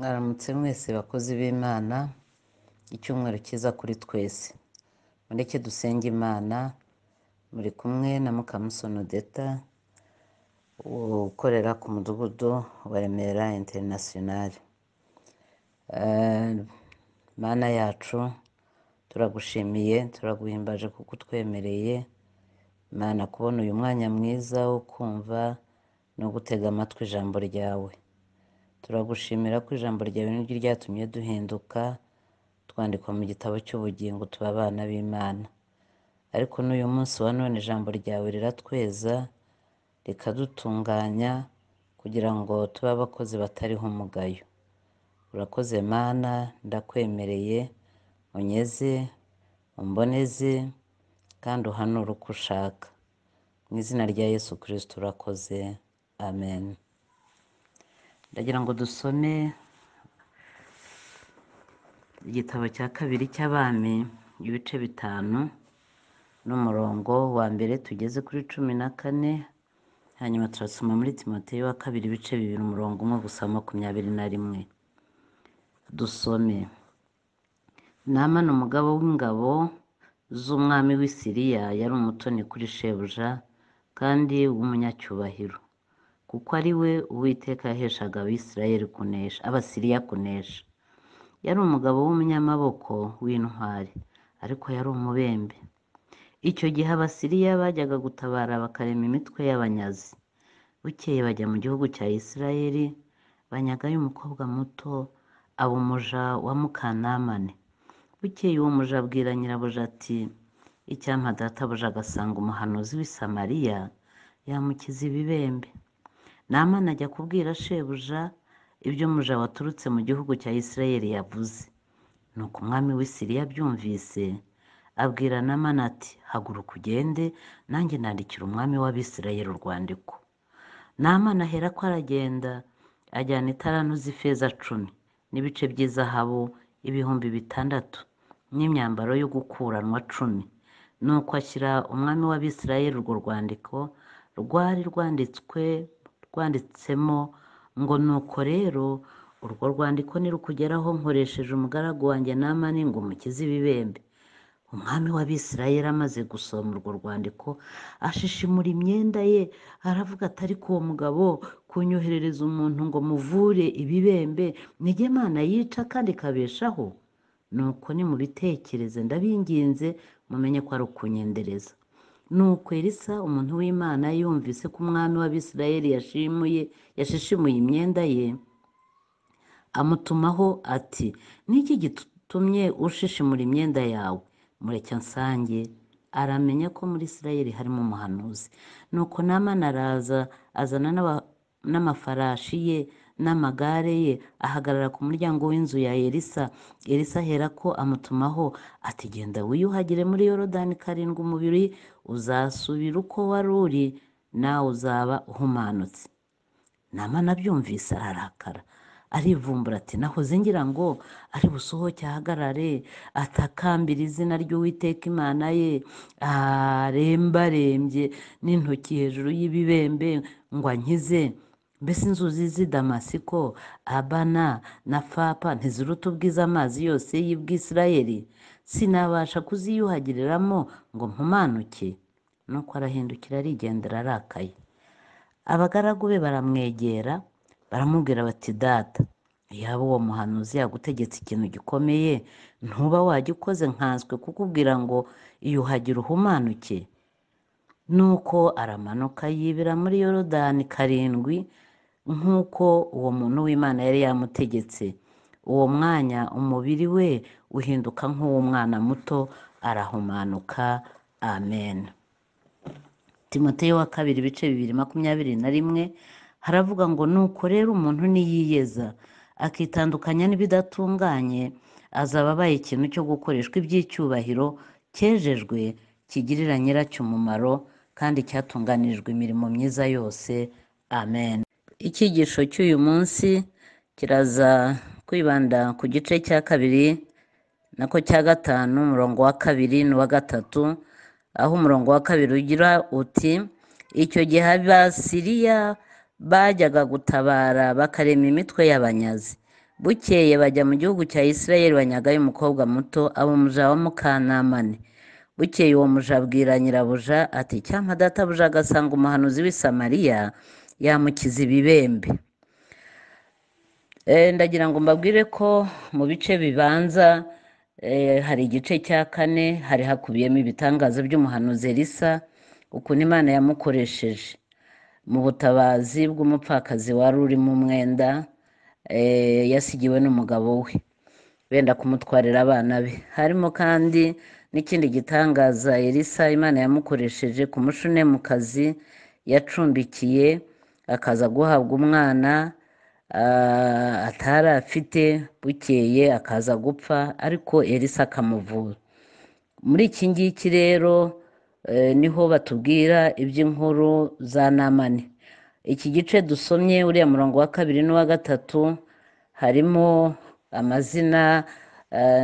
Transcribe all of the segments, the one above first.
Mwaramutse mwese bakozi b'Imana, icyumweru cyiza kuri twese. Mureke dusenge Imana, muri kumwe na Mukamusoni Odetta, ukorera ku mudugudu wa Remera International. Mana yacu, turagushimiye, turaguhimbaje kuko utwemereye Mana kubona uyu mwanya mwiza wo kumva no gutega amatwi ijambo ryawe. Turagushimira ko ijambo ryawe niryo ryatumye duhinduka, twandikwa mu gitabo cy'ubugingo, tuba abana b'Imana. Ariko n'uyu munsi wa none ijambo ryawe riratweza, rikadutunganya kugira ngo tube abakozi batariho umugayo. Urakoze Mana, ndakwemereye, unyeze, umboneze, kandi uhanure uko ushaka. Mu izina rya Yesu Kristo urakoze, amen. Ndagira ngo dusome igitabo cya kabiri cy'Abami, ibice 5 n'umurongo wa 1 tugeze kuri 14, hanyuma turasoma muri Timoteyo wa kabiri ibice 2 umurongo 1 gusa 21. Dusome. Namani umugabo w'ingabo z'umwami w'i Siriya yari umutoni kuri shebuja kandi w'umunyacyubahiro, kuko ari we Uwiteka yaheshaga Abisirayeli kunesha, Abasiriya kunesha. Yari umugabo w'umunyamaboko w'intwari, ariko yari umubembe. Icyo gihe Abasiriya bajyaga gutabara bakarema imitwe y'abanyazi. Bukeye bajya mu gihugu cya Isirayeli, banyagayo umukobwa muto, aba umuja wa Mukanamani. Bukeye uwo muja abwira nyirabuja ati: icyampa databuja agasanga umuhanuzi w'i Samariya, yamukiza ibibembe. Namani ajya kubwira shebuja ibyo umuja waturutse mu gihugu cya Isirayeli yavuze. Nuko umwami w'i Siriya abyumvise, abwira Namani ati: haguruka ugende, nanjye nandikira umwami w'Abisirayeli urwandiko. Namani aherako aragenda, ajyana italanto z'ifeza 10 n'ibice by'izahabu 6000 n'imyambaro yo gukuranwa 10. Nuko ashyira umwami w'Abisirayeli urwo rwandiko rwari rwanditsemo ngo: nuko rero urwo rwandiko nirukugeraho nkoresheje umugaragu wanjye Namani ngo mukize ibibembe. Umwami w'Abisirayeli amaze gusoma urwo rwandiko ashishimura imyenda ye, aravuga ati: ariko uwo mugabo kunyoherereza umuntu ngo muvure ibibembe, nijye Imana yica kandi ikabeshaho? Nuko nimubitekereze, ndabinginze mumenye ko ari ukunyendereza. Nuko Elisa umuntu w'Imana yumvise ko umwami w'Abisirayeli yashishimuye imyenda ye, amutumaho ati: niki gitumye ushishimura imyenda yawe? Mureke nsange. Aramenya ko muri Isirayeli harimo umuhanuzi. Nuko Namani araza, azana n'amafarashi ye n'amagare ye, ahagarara ku muryango w'inzu ya Elisa. Elisa aherako amutumaho ati: genda wiyuhagire muri Yorodani 7, umubiri uzasubira uko wari uri, nawe uzaba uhumanutse. Namani abyumvise ararakara, arivumbura ati: nahoze ngira ngo ari busohoke ahagarare, atakambira izina ry'Uwiteka Imana ye, arembarembye n'intoki hejuru y'ibibembe ngo ankize. Mbese inzuzi z'i Damasiko, Abana na Fapa ntiziruta ubwiza amazi yose y'i Bwisirayeli? Sinabasha kuziyuhagiriramo ngo mpumanuke? Nuko arahindukira arigendera arakaye. Abagaragu be baramwegera, baramubwira bati: data, yaba uwo muhanuzi yagutegetse ikintu gikomeye, ntuba wagikoze nkanswe kukubwira ngo iyuhagire uhumanuke? Nuko aramanuka yibira muri Yorodani 7, nk'uko uwo muntu w'Imana yari yamutegetse. Uwo mwanya umubiri we uhinduka nk'uw'umwana muto, arahumanuka. Amen. Timoteyo wa kabiri ibice 2 21 haravuga ngo: nuko rero umuntu niyiyeza akitandukanya n'ibidatunganye, azaba abaye ikintu cyo gukoreshwa iby'icyubahiro, cyejejwe, kigirira nyiracyo umumaro, kandi cyatunganirijwe imirimo myiza yose. Amen. Icyigisho cy'uyu munsi kiraza kwibanda ku gice cya 2 nako cya 5, umurongo wa 2 n'uwa 3, aho umurongo wa 2 ugira uti: icyo gihe Abasiriya bajyaga gutabara bakarema imitwe y'abanyazi. Bukeye bajya mu gihugu cya Isirayeli banyagayo umukobwa muto, aba umuja wa muka Namani. Bukeye uwo muja abwira nyirabuja ati: "Icyampa databuja agasanga umuhanuzi w'i Samariya, yamukiza ibibembe." Ndagira ngo mbabwire ko mu bice bibanza hari igice cya kane hari hakubiyemo ibitangaza by'umuhanuzi Elisa, ukuntu Imana yamukoresheje mu butabazi bw'umupfakazi wari urimo umwenda yasigiwe n'umugabo we benda kumutwarira abana be. Harimo kandi n'ikindi gitangaza Elisa Imana yamukoresheje ku Mushunemukazi yacumbikiye, akaza guhabwa umwana atari afite, bukeye akaza gupfa, ariko Elisa akamuvura. Muri iki ngiki rero niho batubwira iby'inkuru za Namani. Iki gice dusomye, uriya murongo wa kabiri n'uwa gatatu, harimo amazina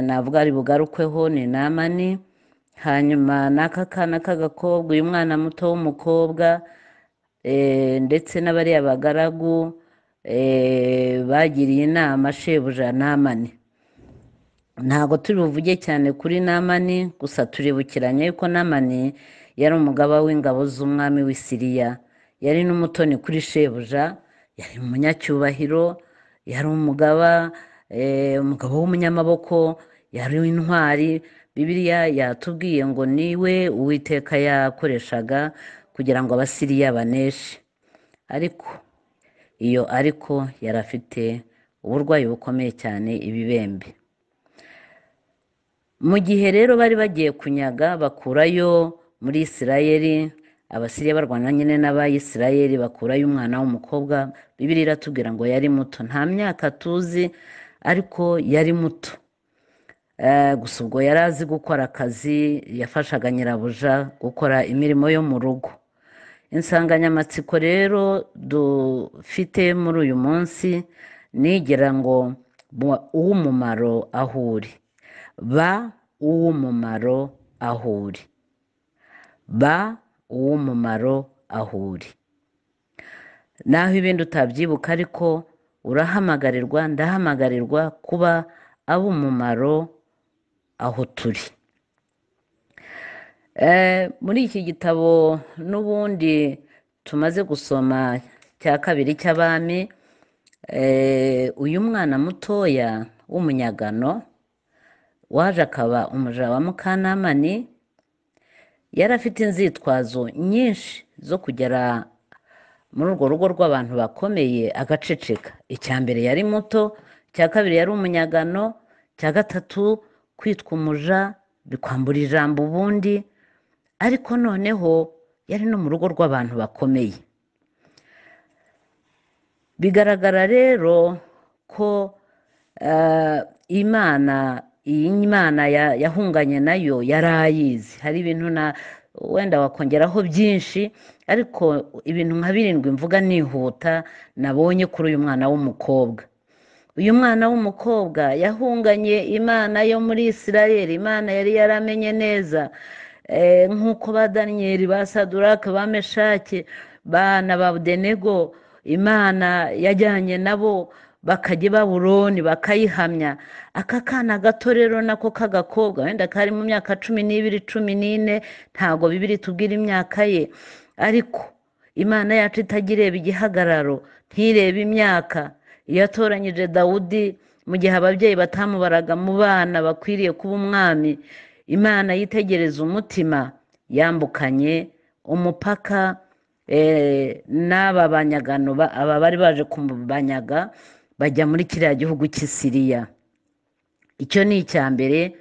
navuga ari bugarukweho ni Namani, hanyuma n'aka kana k'agakobwa, uyu mwana muto w'umukobwa, ndetse n'abariya bagaragu bagiriye inama shebuja Namani. Ntabwo turi buvuge cyane kuri Namani, gusa turibukiranya yuko Namani yari umugaba w'ingabo z'umwami w'i Siriya, yari n'umutoni kuri shebuja, yari umunyacyubahiro, yari umugaba, umugabo w'umunyamaboko, yari intwari. Bibiliya yatubwiye ngo niwe Uwiteka yakoreshaga kugira ngo Abasiriya baneshe. Ariko iyo ariko yari afite uburwayi bukomeye cyane, ibibembe. Mu gihe rero bari bagiye kunyaga bakurayo muri Isirayeli, Abasiriya barwana nyine n'Abayisirayeli, bakurayo umwana w'umukobwa. Bibiliya iratubwira ngo yari muto, nta myaka tuzi, ariko yari muto. Gusa ubwo yari azi gukora akazi, yafashaga nyirabuja gukora imirimo yo mu rugo. Insanganyamatsiko rero dufite muri uyu munsi nigira ngo uw'umumaro aho uri, ba uw'umumaro aho uri, ba uw'umumaro aho uri. Naho ibindi utabyibuka, ariko urahamagarirwa, ndahamagarirwa kuba ab'umumaro aho turi. Muri iki gitabo n'ubundi tumaze gusoma cya kabiri cy'Abami, uyu mwana mutoya w'umunyagano waje akaba umuja wa muka Namani, yari afite inzitwazo nyinshi zo kugera muri urwo rugo rw'abantu bakomeye agaceceka. Icya mbere yari muto, icya kabiri yari umunyagano, icya gatatu kwitwa umuja bikwambura ijambo ubundi, ariko noneho yari no mu rugo rw'abantu bakomeye. Bigaragara rero ko Imana, iyi Imana yahunganye nayo yari ayizi. Hari ibintu na wenda wakongeraho byinshi, ariko ibintu nka birindwi mvuga nihuta nabonye kuri uyu mwana w'umukobwa. Uyu mwana w'umukobwa yahunganye Imana yo muri Isirayeli, Imana yari yaramenye neza, nk'uko ba Daniyeli, ba Saduraka, ba Meshake, ba na ba Abedenego, Imana yajyanye nabo bakajya i Babuloni bakayihamya. Aka kana gato rero nako k'agakobwa, wenda kari mu myaka 12, 14, ntabwo Bibiliya itubwira imyaka ye, ariko Imana yacu itajya ireba igihagararo, ntirebe imyaka. Yatoranyije Dawudi mu gihe ababyeyi batamubaraga mu bana bakwiriye kuba umwami. Imana yitegereza umutima, yambukanye umupaka n'aba banyagano, aba bari baje kumubanyaga, bajya muri kiriya gihugu cy'i Siriya. Icyo ni icya mbere,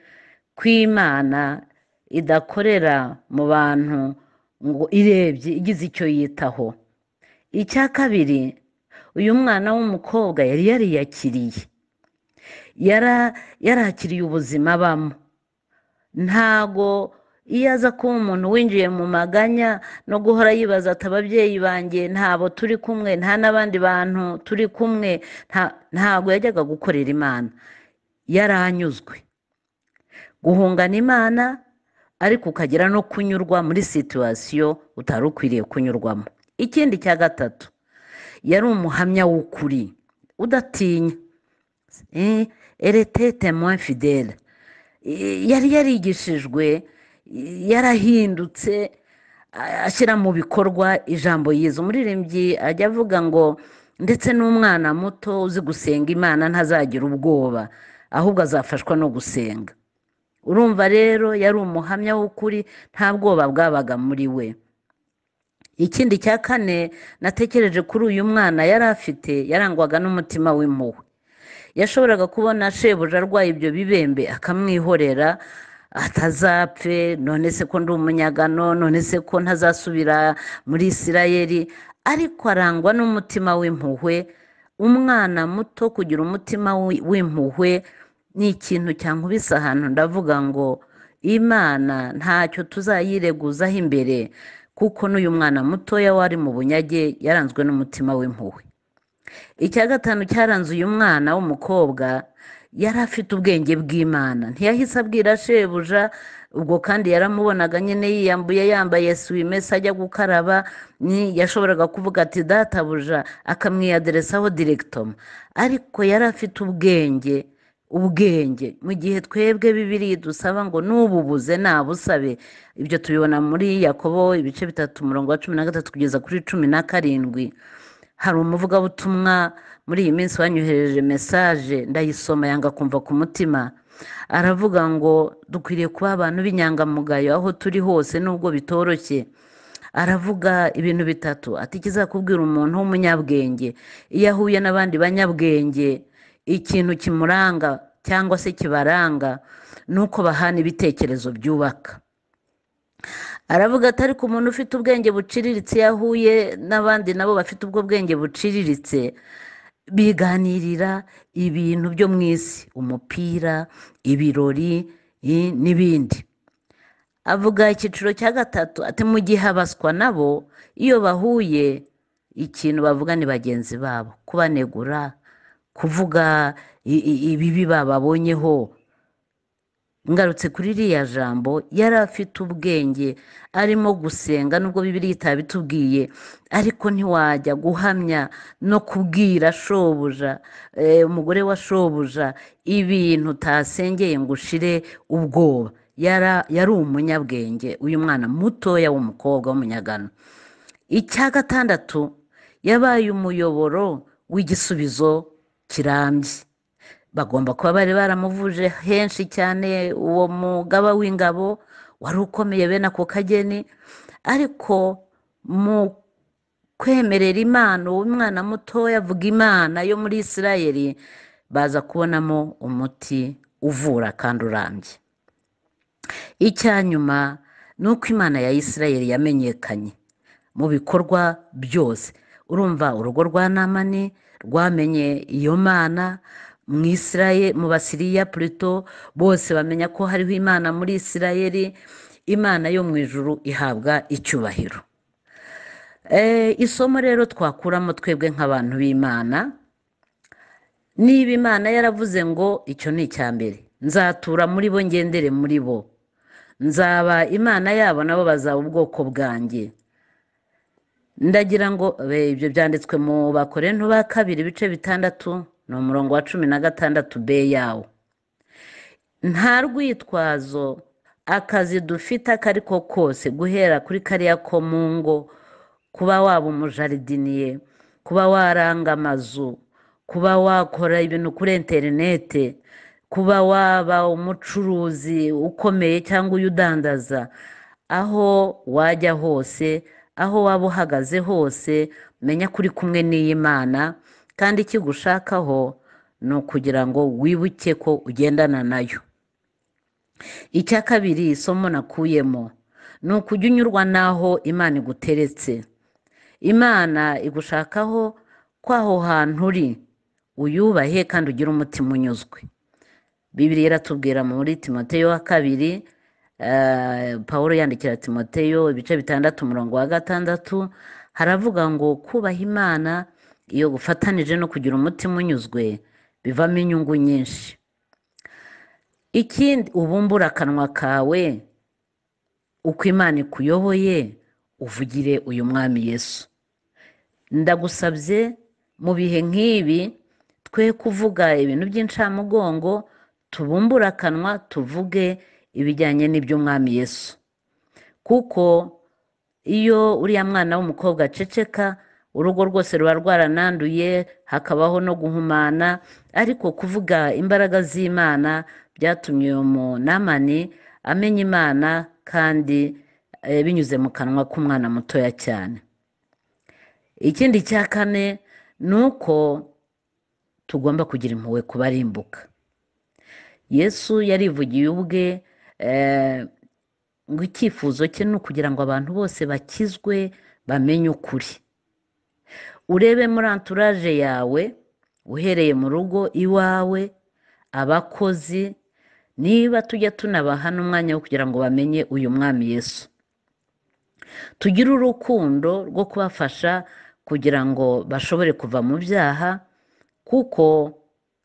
ko Imana idakorera mu bantu ngo irebye igize icyo yitaho. Icya kabiri, uyu mwana w'umukobwa yari yariyakiriye, yarakiriye ubuzima abamo. Ntago iyo aza kuba umuntu winjiye mu maganya no guhora yibaza ati: "Ababyeyi banjye ntabo turi kumwe, nta n'abandi bantu turi kumwe," ntago yajyaga gukorera Imana. Yaranyuzwe. Guhungana Imana, ariko ukagera no kunyurwa muri situation utari ukwiriye kunyurwamo. Ikindi cya gatatu, yari umuhamya w'ukuri udatinya. Elle était témoin fidèle. Yari yarigishijwe, yarahindutse, ashyira mu bikorwa ijambo yize. Umuririmbyi ajya avuga ngo ndetse n'umwana muto uzi gusenga Imana ntazagira ubwoba, ahubwo azafashwa no gusenga. Urumva rero yari umuhamya w'ukuri, nta bwoba bwabaga muri we. Ikindi cya kane natekereje kuri uyu mwana yari afite, yarangwaga n'umutima w'impuhwe. Yashoboraga kubona shebuja arwaye ibyo bibembe akamwihorera, atazapfe, none se ko ndi umunyagano, none se ko ntazasubira muri Isirayeli. Ariko arangwa n'umutima w'impuhwe. Umwana muto kugira umutima w'impuhwe ni ikintu cyankubise ahantu, ndavuga ngo Imana ntacyo tuzayireguzaho imbere, kuko n'uyu mwana mutoya wari mu bunyage yaranzwe n'umutima w'impuhwe. Icya gatanu cyaranze uyu mwana w'umukobwa, yari afite ubwenge bw'Imana. Ntiyahise abwira shebuja, ubwo kandi yaramubonaga nyine yiyambuye, yambaye swimesi ajya gukaraba, yashoboraga kuvuga ati databuja, akamwiyaderesaho directement. Ariko yari afite ubwenge, ubwenge mu gihe twebwe Bibiliya dusaba ngo n'ububuze nabusabe. Ibyo tubibona muri Yakobo ibice 3 umurongo wa 13 kugeza kuri 17. Hari umuvugabutumwa muri iyi minsi wanyohereje message, ndayisoma yanga kumva ku mutima. Aravuga ngo dukwiriye kuba abantu b'inyangamugayo aho turi hose nubwo bitoroshye. Aravuga ibintu bitatu, ati ikizakubwira umuntu w'umunyabwenge iyo ahuye n'abandi banyabwenge, ikintu kimuranga cyangwa se kibaranga nuko bahana ibitekerezo byubaka. Aravuga ati ariko umuntu ufite ubwenge buciriritse iyo ahuye n'abandi nabo bafite ubwo bwenge buciriritse, biganirira ibintu byo mu isi, umupira, ibirori n'ibindi. Avuga icyiciro cya gatatu ati mu gihe abaswa nabo iyo bahuye ikintu bavuga ni bagenzi babo, kubanegura, kuvuga ibibi bababonyeho. Ngarutse kuri ririya jambo, yari afite ubwenge, arimo gusenga nubwo Bibiliya itabitubwiye, ariko ntiwajya guhamya no kubwira shobuja, umugore wa shobuja ibintu utasengeye ngo ushire ubwoba. Yari umunyabwenge uyu mwana mutoya w'umukobwa w'umunyagano. Icya gatandatu, yabaye umuyoboro w'igisubizo kirambye. Bagomba kuba bari baramuvuje henshi cyane uwo mugaba w'ingabo wari ukomeye bene ako kageni, ariko mu kwemerera Imana uwo mwana mutoya avuga Imana yo muri Isirayeli, baza kubonamo umuti uvura kandi urambye. Icya nyuma ni uko Imana ya Isirayeli yamenyekanye mu bikorwa byose. Urumva urugo rwa Namani rwamenye iyo Mana mu Isirayeli, mu Basiriya plutôt, bose bamenya ko hariho Imana muri Isirayeli. Imana yo mu ijuru ihabwa icyubahiro. Isomo rero twakuramo twebwe nk'abantu b'Imana, niba Imana yaravuze ngo icyo ni icya mbere, nzatura muri bo ngendere muri bo, nzaba Imana yabo nabo bazaba ubwoko bwanjye. Ndagira ngo ibyo byanditswe mu Bakorinto ba kabiri ibice 6 ni umurongo wa 16 b yawo. Nta rwitwazo, akazi dufite akariko kose, guhera kuri kariya ko mu ngo, kuba waba umujaridiniye, kuba waranga amazu, kuba wakora ibintu kuri interinete, kuba waba umucuruzi ukomeye cyangwa uyudandaza, aho wajya hose, aho waba uhagaze hose, menya ko uri kumwe n'Imana, kandi ikigushakaho ni ukugira ngo wibuke ko ugendana nayo. Icya kabiri isomo nakuyemo ni ukujya unyurwa n'aho Imana iguteretse. Imana igushakaho ko aho hantu uri uyubahe kandi ugire umutima unyuzwe. Bibiliya iratubwira muri Timoteyo wa kabiri, Pawulo yandikira Timoteyo ibice 6 umurongo wa 6, haravuga ngo kubaha Imana iyo gufatanije no kugira umutima unyuzwe bivamo inyungu nyinshi. Ikindi, ubumbura akanwa kawe uko Imana ikuyoboye, uvugire uyu Mwami Yesu. Ndagusabye mu bihe nk'ibi Twe kuvuga ibintu by'incamugongo, tubumbure akanwa tuvuge ibijyanye n'iby'Umwami Yesu. Kuko iyo uriya mwana w'umukobwa aceceka, urugo rwose ruba rwarananduye, hakabaho no guhumana, ariko kuvuga imbaraga z'Imana byatumye uyu Munamani amenya Imana, kandi binyuze mu kanwa k'umwana mutoya cyane. Ikindi cya kane ni uko tugomba kugira impuhwe ku barimbuka. Yesu yarivugiye ubwe ngo icyifuzo cye ni ukugira ngo abantu bose bakizwe bamenye ukuri. Urebe muri entourage yawe, uhereye mu rugo iwawe, abakozi, niba tujya tunabaha n'umwanya wo kugira ngo bamenye uyu Mwami Yesu. Tugire urukundo rwo kubafasha kugira ngo bashobore kuva mu byaha, kuko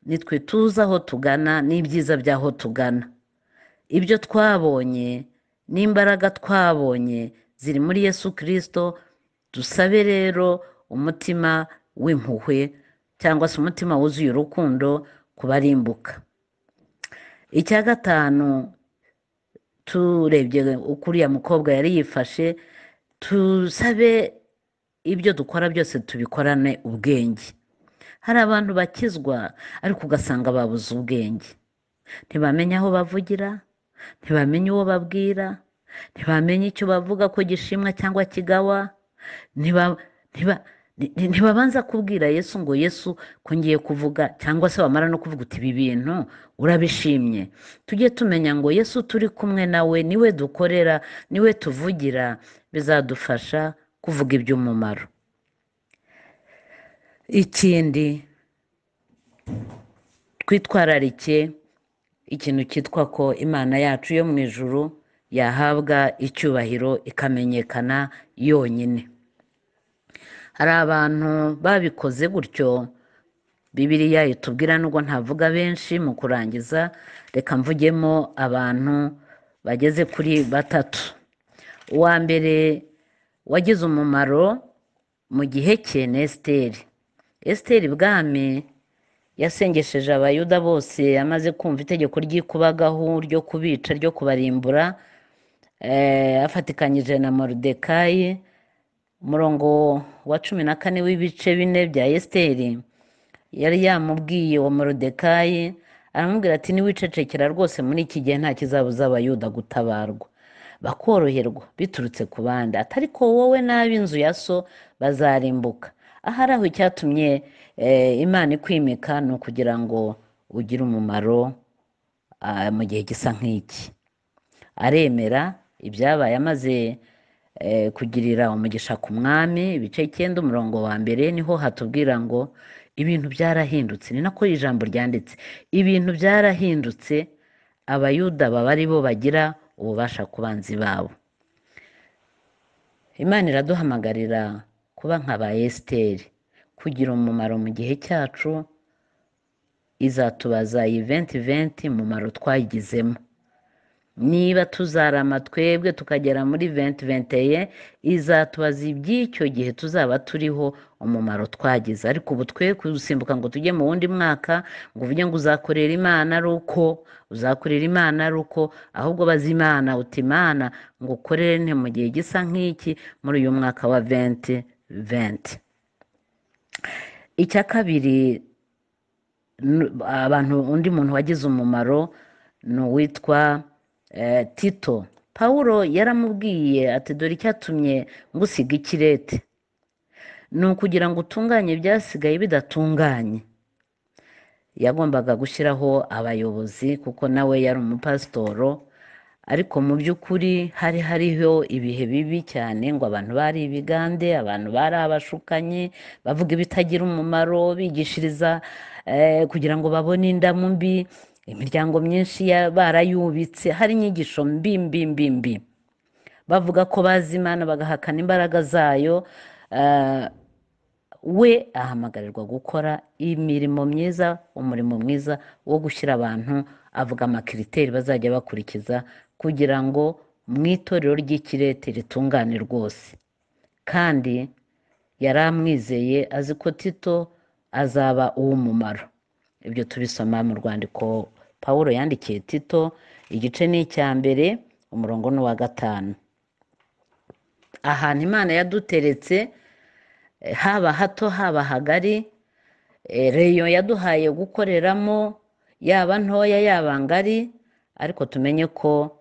nitwe tuzi aho tugana n'ibyiza by'aho tugana. Ibyo twabonye n'imbaraga twabonye ziri muri Yesu Kristo. Dusabe rero umutima w'impuhwe cyangwa se umutima wuzuye urukundo kubarimbuka. Icya gatanu, turebye uko uriya mukobwa yari yifashe, tusabe ibyo dukora byose tubikorane ubwenge. Hari abantu bakizwa ariko ugasanga babuze ubwenge, ntibamenya aho bavugira, ntibamenya uwo babwira, ntibamenya icyo bavuga ko gishimwa cyangwa kigawa, ntibabanza kubwira Yesu ngo Yesu ko ngiye kuvuga, cyangwa se wamara no kuvuga uti ibi bintu urabishimye. Tujye tumenya ngo Yesu turi kumwe nawe, niwe dukorera, niwe tuvugira, bizadufasha kuvuga iby'umumaro. Ikindi, twitwararike ikintu cyitwa ko Imana yacu yo mu ijuru yahabwa icyubahiro ikamenyekana yonyine. Hari abantu babikoze gutyo, Bibiliya itubwira, nubwo ntavuga benshi mu kurangiza, reka mvugemo abantu bageze kuri batatu. Uwa mbere wagize umumaro mu gihe cye ni Esiteri. Esiteri bwami yasengesheje Abayuda bose amaze kumva itegeko ry'ikubagahu ryo kubica, ryo kubarimbura, afatikanyije na Moridekayi. Umurongo wa 14 w'ibice 4 bya Esiteri, yari yamubwiye uwo Moridekayi, aramubwira ati niwicecekera rwose muri iki gihe nta kizabuza Abayuda gutabarwa, bakoroherwa biturutse ku bandi, atari ko wowe n'ab'inzu ya so bazarimbuka. Ahari aho icyatumye Imana ikwimika ni ukugira ngo ugire umumaro mu gihe gisa nk'iki. Aremera ibyabaye amaze kugirira umugisha ku mwami. Ibice 9 umurongo wa 1 niho hatubwira ngo ibintu byarahindutse. Ni nako ijambo ryanditse, ibintu byarahindutse, Abayuda baba ari bo bagira ububasha ku banzi babo. Imana iraduhamagarira kuba nka ba Esiteri, kugira umumaro mu gihe cyacu. Izatubaza iyi 2020 umumaro twayigizemo. Niba tuzarama twebwe tukagera muri 2021, izatubaza iby'icyo gihe tuzaba turiho umumaro twagize. Ariko ubu twe kusimbuka ngo tujye mu wundi mwaka ngo uvuge ngo uzakorera Imana ari uko, uzakorera Imana ari uko, ahubwo baza Imana uti Imana ngo ukorere nte mu gihe gisa nk'iki muri uyu mwaka wa 2020. Icya kabiri, abantu undi muntu wagize umumaro ni uwitwa Tito. Pawulo yaramubwiye ati dore icyatumye ngusiga ikirete ni ukugira ngo utunganye ibyasigaye bidatunganye. Yagombaga gushyiraho abayobozi kuko nawe yari umupasitoro, ariko mu by'ukuri hari hariho ibihe bibi cyane, ngo abantu bari ibigande, abantu bari abashukanyi, bavuga ibitagira umumaro, bigishiriza kugira ngo babone indamu mbi. Imiryango myinshi barayubitse, hari inyigisho mbi mbi mbi mbi, bavuga ko bazi Imana bagahakana imbaraga zayo. We ahamagarirwa gukora imirimo myiza, umurimo mwiza wo gushyira abantu, avuga amakiriteri bazajya bakurikiza kugira ngo mu itorero ry'ikirete ritungane rwose. Kandi yari amwizeye azi ko Tito azaba uw'umumaro. Ibyo tubisoma mu rwandiko Pawulo yandikiye Tito, igice ni icya 1, umurongo ni uwa 5. Ahantu Imana yaduteretse, haba hato haba hagari, reyo yaduhaye gukoreramo, yaba ntoya yaba ngari, ariko tumenye ko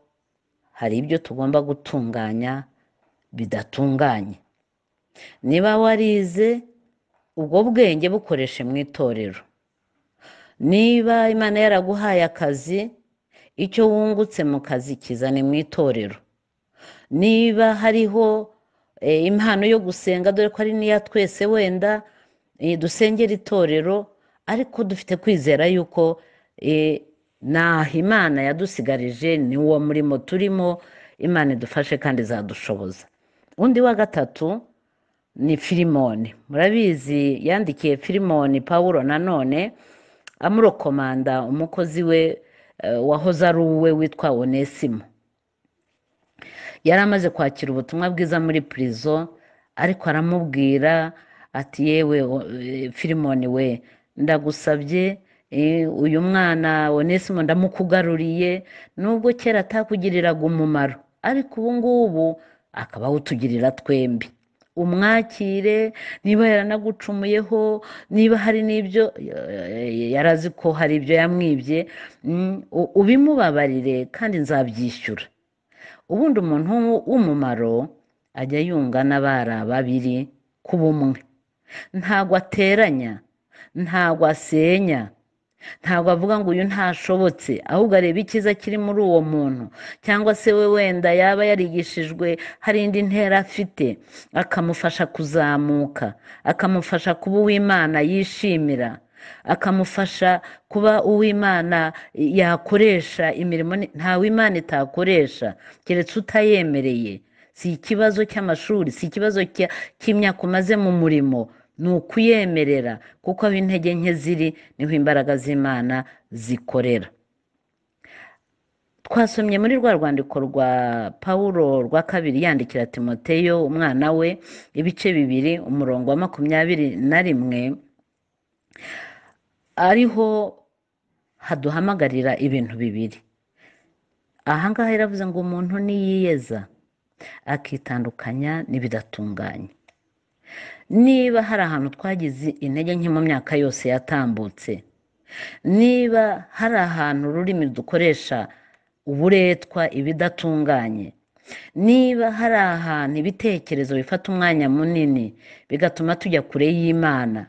hari ibyo tugomba gutunganya bidatunganye. Niba warize, ubwo bwenge bukoreshe mu itorero. Niba Imana yaraguhaye akazi, icyo wungutse mu kazi kizane mu itorero. Niba hariho impano yo gusenga, dore ko ari n'iya twese wenda, dusengera itorero, ariko dufite kwizera yuko naho Imana yadusigarije ni uwo murimo turimo, Imana idufashe kandi izadushoboza. Undi wa 3 ni Filimoni. Murabizi yandikiye Filimoni Pawulo nanone amurokomanda umukozi we wahoze ari uwe witwa Onesimo. Yari amaze kwakira ubutumwa bwiza muri prison, ariko aramubwira ati yewe Filimoni we, ndagusabye, uyu mwana Onesimo ndamukugaruriye, nubwo kera atakugiriraga umumaro, ariko ubu ngubu akaba awutugirira twembi. Umwakire, niba yaranagucumuyeho, niba hari n'ibyo yarazi ko hari ibyo yamwibye, ubimubabarire kandi nzabyishyura. Ubundi umuntu w'umumaro ajya yunga n'abari babiri ku bumwe. Ntabwo ateranya, ntabwo asenya, ntabwo avuga ngo uyu ntashobotse, ahubwo areba icyiza kiri muri uwo muntu, cyangwa se we wenda yaba yarigishijwe hari indi ntera afite, akamufasha kuzamuka, akamufasha kuba uw'Imana yishimira, akamufasha kuba uw'Imana yakoresha imirimo. Ntawe Imana itakoresha keretse utayemereye. Si ikibazo cy'amashuri, si ikibazo cy'imyaka umaze mu murimo, ni ukuyemerera, kuko aho intege nke ziri niho imbaraga z'Imana zikorera. Twasomye muri rwa rwandiko rwa Pawulo rwa 2 yandikira Timoteyo umwana we, ibice 2 umurongo wa 21, ariho haduhamagarira ibintu bibiri. Aha ngaha yaravuze ngo umuntu niyiyeza akitandukanya n'ibidatunganye. Niba hari ahantu twagize intege nke mu myaka yose yatambutse, niba hari ahantu ururimi dukoresha uburetwa ibidatunganye, niba hari ahantu ibitekerezo bifata umwanya munini bigatuma tujya kure y'Imana,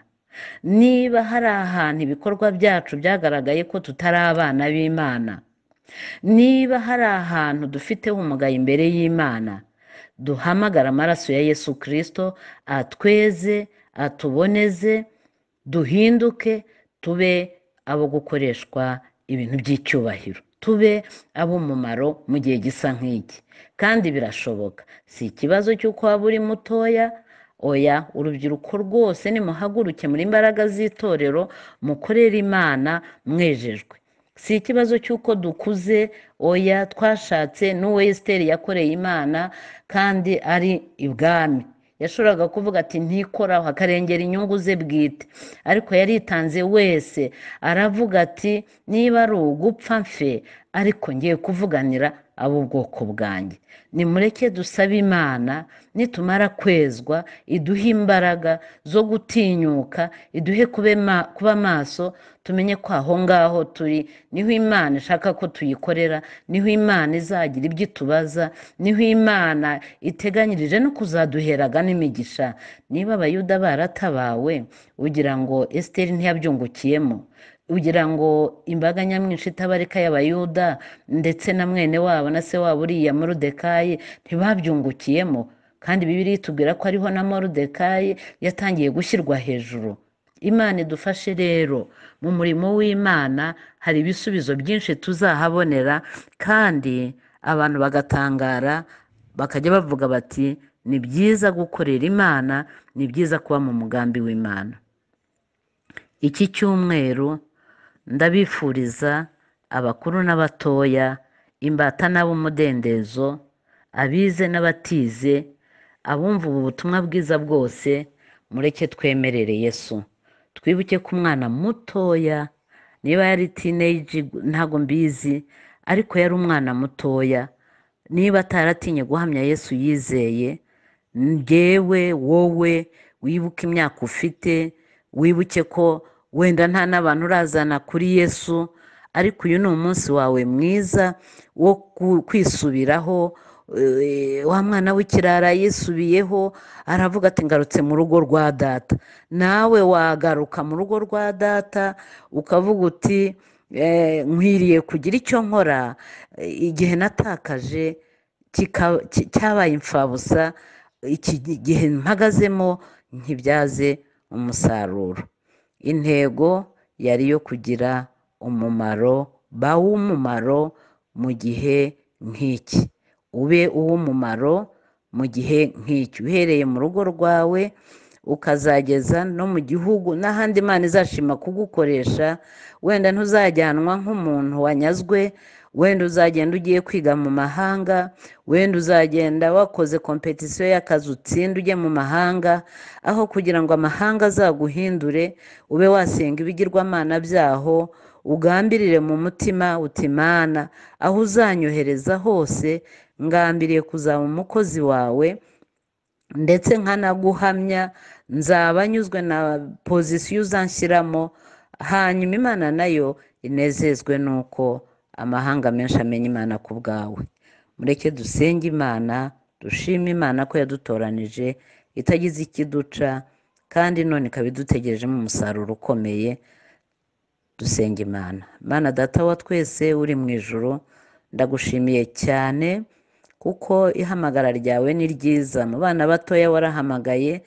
niba hari ahantu ibikorwa byacu byagaragaye ko tutari abana b'Imana, niba hari ahantu dufiteho umugayo imbere y'Imana, duhamagara amaraso ya Yesu Kristo atweze, atuboneze, duhinduke, tube abo gukoreshwa ibintu by'icyubahiro, tube ab'umumaro mu gihe gisa nk'iki. Kandi birashoboka. Si ikibazo cy'uko waba uri mutoya, oya, urubyiruko rwose nimuhaguruke muri imbaraga z'itorero, mukorere Imana mwejejwe. Si ikibazo cy'uko dukuze, oya, twashatse. N'uwo Esiteri yakoreye Imana kandi ari ibwami, yashoboraga kuvuga ati ntikoraho, akarengera inyungu ze bwite, ariko yaritanze wese aravuga ati niba ari ugupfa mfe, ariko ngiye kuvuganira ab'ubwoko bwanjye. Nimureke dusabe Imana, nitumara kwezwa iduhe imbaraga zo gutinyuka, iduhe kuba maso, tumenye ko aho ngaho turi niho Imana ishaka ko tuyikorera, niho Imana izagira ibyo itubaza, niho Imana iteganyirije no kuzaduheraga n'imigisha. Niba Abayuda baratabawe, ugira ngo Esiteri ntiyabyungukiyemo? Ugira ngo imbaga nyamwinshi itabarika y'Abayuda ndetse na mwene wabo na se wabo uriya Moridekayi ntibabyungukiyemo? Kandi Bibiliya itubwira ko ariho na Moridekayi yatangiye gushyirwa hejuru. Imana idufashe rero mu murimo w'Imana, hari ibisubizo byinshi tuzahabonera, kandi abantu bagatangara bakajya bavuga bati ni byiza gukorera Imana, ni byiza kuba mu mugambi w'Imana. Iki cyumweru ndabifuriza abakuru n'abatoya, imbata n'ab'umudendezo, abize n'abatize, abumva ubu butumwa bwiza bwose, mureke twemerere Yesu. Twibuke ko umwana mutoya niba yari teenage ntabwo mbizi, ariko yari umwana mutoya. Niba ataratinye guhamya Yesu yizeye, njyewe wowe wibuke imyaka ufite, wibuke ko wenda nta n'abantu urazana kuri Yesu, ariko uyu ni umunsi wawe mwiza wo kwisubiraho. Wa mwana w'ikirara yisubiyeho aravuga ati ngarutse mu rugo rwa data. Nawe wagaruka mu rugo rwa data ukavuga uti nkwiriye kugira icyo nkora, igihe natakaje cyabaye imfabusa, iki gihe mpagazemo nkibyaze umusaruro. Intego yari iyo kugira umumaro, ba uw'umumaro mu gihe nk'iki, ube uw'umumaro mu gihe nk'iki, uhereye mu rugo rwawe ukazageza no mu gihugu n'ahandi Imana izashima kugukoresha. Wenda ntuzajyanwa nk'umuntu wanyazwe, wenda uzagenda ugiye kwiga mu mahanga, wenda uzagenda wakoze kompetisiyo y'akazi utsinde ujye mu mahanga, aho kugira ngo amahanga azaguhindure ube wasenga ibigirwamana byaho, ugambirire mu mutima uti Mana, aho uzanyohereza hose ngambiriye kuzaba umukozi wawe, ndetse nkanaguhamya, nzaba nyuzwe na pozisiyo uzanshyiramo, hanyuma Imana nayo inezezwe nuko amahanga menshi amenya Imana ku bwawe. Mureke dusenge Imana, dushime Imana ko yadutoranije itagize ikiduca, kandi none ikaba idutegerejemo umusaruro ukomeye. Dusenge Imana. Mana Data wa twese uri mu ijuru, ndagushimiye cyane kuko ihamagara ryawe ni ryiza. Mu bana batoya warahamagaye,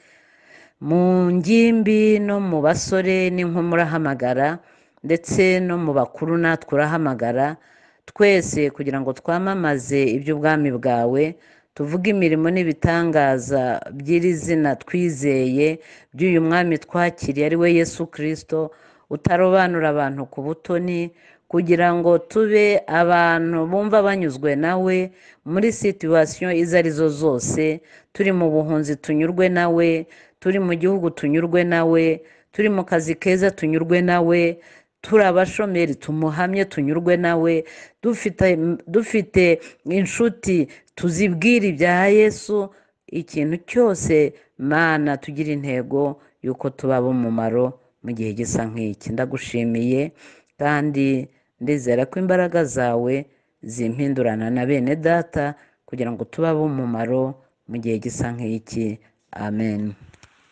mu ngimbi no mu basore n'inkumi urahamagara, ndetse no mu bakuru natwe urahamagara, twese kugira ngo twamamaze iby'ubwami bwawe, tuvuge imirimo n'ibitangaza by'iri zina twizeye, by'uyu mwami twakiriye ari we Yesu Kristo, utarobanura abantu ku butoni, kugira ngo tube abantu bumva banyuzwe nawe muri situwasiyo izo arizo zose. Turi mu buhunzi tunyurwe nawe, turi mu gihugu tunyurwe nawe, turi mu kazi keza tunyurwe nawe, turi abashomeri tumuhamye tunyurwe nawe, dufite inshuti tuzibwire ibya Yesu. Ikintu cyose Mana tugira intego y'uko tuba ab'umumaro mu gihe gisa nk'iki. Ndagushimiye kandi ndizera ko imbaraga zawe zimpindurana na bene data kugira ngo tube ab'umumaro mu gihe gisa nk'iki. Amen.